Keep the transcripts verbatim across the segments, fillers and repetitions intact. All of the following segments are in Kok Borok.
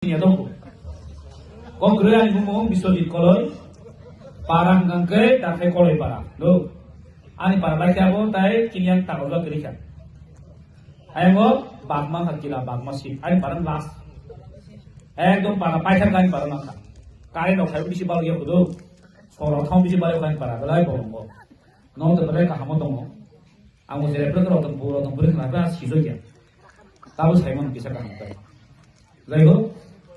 Sini ya dong. Kok gre ani bumung Biswajit Koloi. Para hingkang ke dakhai Koloi para. Lo. Ani para lai kya bo tai kini yang takol ba kiri kya. Ayang o bagma kha kila bagma si. Ani para last. Ekdom para paithar kani para nangkha. Kare no khai bisi bal ya kudu. Soro thong bisi bal ya kani para. Belai bolongo. Nong te belai kahamo tongo. Ang bo jere pura rotong pura rotong pura khna ba sijo kya. Tabo saimon kisa kaham ta. Jai ho,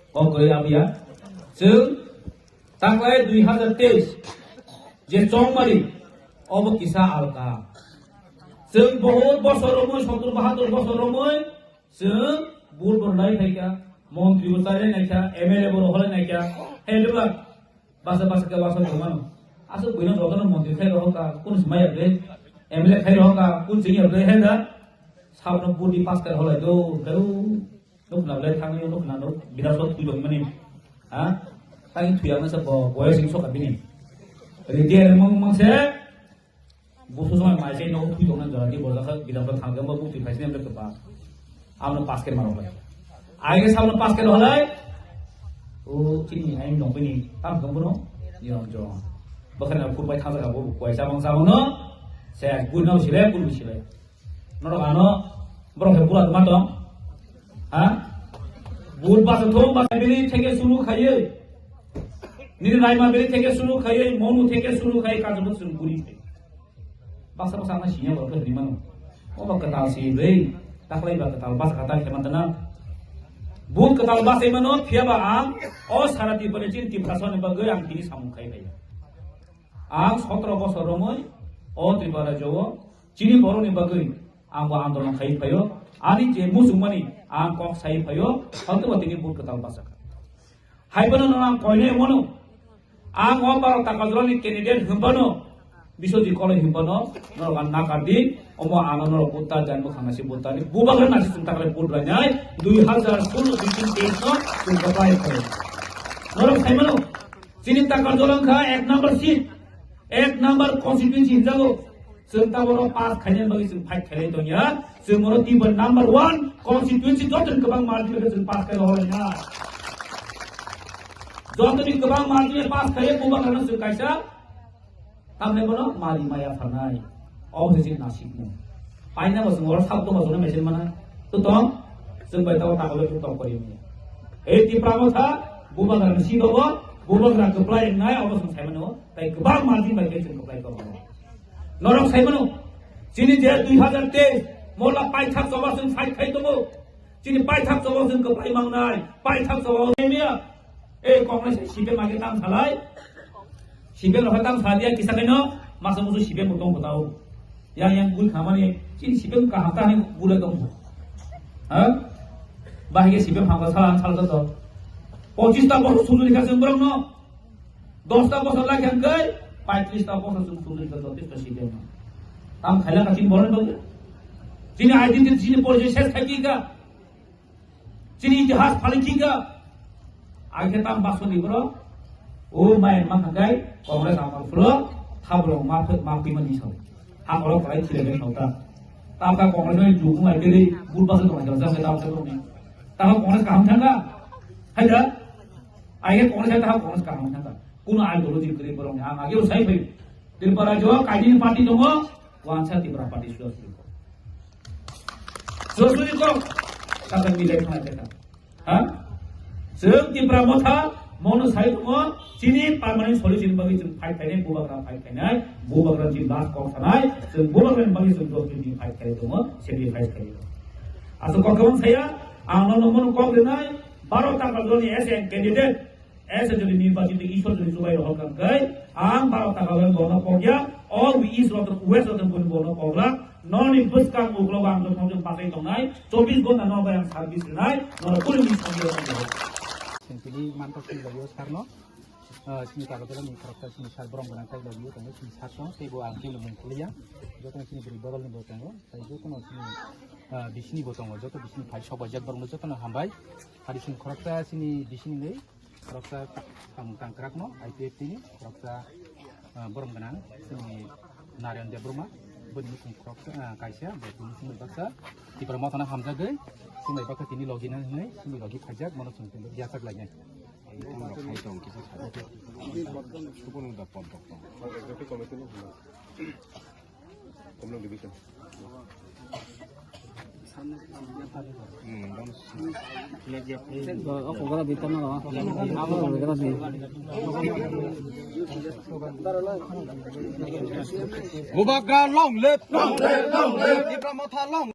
kok goi abiya. Chwng taklai dui hazar teis je chongmari obo kisa alka. Chwng bohor bosor romoi, sottor bahator bosor romoi chwng bur bor lai phaikha, montri bo chai lai naikha, M L A bo rohor lai naikha. Hey, debla, Basa basa ke basa thangmano. Asuk buino jotono montri khai rohor ka, kun smai ya ble, M L A khai rohor ka, kun chini ya ble, henda. Sabno budi pas kai holai do, do. Nuk na ble thangni nuk na nuk, bida so thui dong mani. Ha? Tangi thui ang sa bo, boya sing sok abini. Ridi er mong mong se. Busu joma mai jai nogo thui tongna jora di bojak kha bidang kha thang khe bo buktui phai sini amle khe ba. Amno pas khe maro bai. Ai khe sabno pas khe rohlai. O chini ai dong bini tam dong bono. Nirom jong. Bakhan na kurbai thang jaga bo kuai sabang sabang no. Se gun no sile gun sile. Norok ano borok khe bura ma tong. Ha? Bur basa thong basa bini theke suru khaiye. Nini naima bini theke suru khaiye, monu theke suru khaiye, kajo buk suru buri khaiye. Basa basa ang sini borok khe rimano. O ba kwtal si bai, taklai ba kwtal basa kwtal khe mantana. Bur kwtal basa mano, phiya ba ang, o sara Tripura chin Tiprasa ni bagwi ang tini samung khai bai. Ang sotro bosor romoi, o Tripura rajyo, chini borok ni bagwi ang bo andolon khai phaio, ani je muchungmani ang kok sai phaio, hwnkhe bo tini bur kwtal basa kha. Hai phano no ang koine mano, ang o baro taka jora ni candidate hwnbano, Biswajit Koloi hwnbano, norok ang nakar di, omo ano norok butta jan bo khana si butta ni, bubagra nasi chwng takle bur rai nai, dui hazar sullo dui hazar teis no chwng kwplai khaio. Norok sai mano, chini taka jora wngkha ek number seat, ek number constituency hinjago, chwng taboro pass khainani bagwi chwng fight khailai tongya. Chwng oro Tripura number one constituency jotoni kwbang margin bai chwng pass khailai horlaina. Jotoni kwbang margin bai pass khaio bubagrano chwng kaisa. Tamni bono mari maya pharnai. Obo se chini nasikmung. Paina bo chwng oro sab tongma chwngno machine mana. To tong, chwng bai tabo takole to tong kori manya. Ei Tipra Motha, bubagrani si dobo, bubagra kwplai wngnai, obo chwng sai mano. Tai kwbang margin bai khe chwng kwplai tongo. Norok sai mano, chini je dui hazar teis mola paithak choba chwng fight khai tongo. Chini paithak choba chwng kwplai mangnai, paithak choba maya. Ei Congress hai C P M age tam salai. C P M rok tam sadia kisa kaino masa musu C P M bo tong kotao. Yang yang gul khamani chini C P M kaham tani gulai tong. Ha? Bahige C P M hamka sala sala to. Pochis ta bosor sujuli kha chwng borok no. Dos ta bosor lai kha hwnkhe, paitris ta bosor chwng sujuli kha jotesto sijak. Tam khaila kha chini borok ni bagwi. Chini identity, chini porichoi ses khai kha. Chini itihas phali kha. Ai khe tam bakso ni borok. O mai ma kha kai, Congress amar phulo, thabrok ma phe-, ma phi mani sao. Hamoro kwlai thile bai sao ta. Tam kha Congress ni dukung lai tele, bur bakso tong lai jang se tam se tong ni. Tam Congress kaham thang kha. Hai da? Ai khe Congress hai ta Congress kaham thang kha. Kuno ideology kwrwi borokni ang ageo sai phaio. Tripura rajyo kainwi party tongo, wansa Tripura party suya suri kok. Suya suri kok. Kaka milai khna kaka. Ha? Chwng Tripura Motha, mono sai tongo, chini permanent solution bagwi chwng fight khainai, bubagra fight khainai, bubagra chini last kok sanai, chwng bubagrani bagwi chwng dos din fight khainai tongo, sacrifice khainai tongo. Aswk kok kwbang saya, ang nono mono kok rinai, baro takal joni S N candidate, Ese jodi nirbachit Ishwar jodi chubai rohor kha hwnkhe, ang baro taka bai bono kokya, o East rotong, West rotong boni bono kokla, noni bwskang uklogo ang jokhon jokhon bachai tongnai, chobbish ghonta no bai ang service rinai, nono kuli ni songwi rokon jago. Sini tini mantok sini lagio sarno, eh, sini kagoda ni khoroksa sini sar borom gwnang tai lagio tongo, sini sar tong, tei bo ang khe mung kuliya, jotono sini bwrwi bodol ni bo tongo, tai jotono sini, eh, bisini bo tongo, joto bisini phai sok bai jak borokno jotono hambai, hari sini khoroksa sini bisini nei, Khoroksa samung tangkrakno I P F T ni, khoroksa, ah, borom gwnang chini Narayan Debbarma, Bini muchung khoroksa, ah, kaisa, bo tini simi baksa. Tipra Mothano hamjagwi, simi baksa tini logi na hinwi, simi logi khaijak, bono chwng tini yachak lainai. Bubagra long live! Long live, long live! Tipra Motha long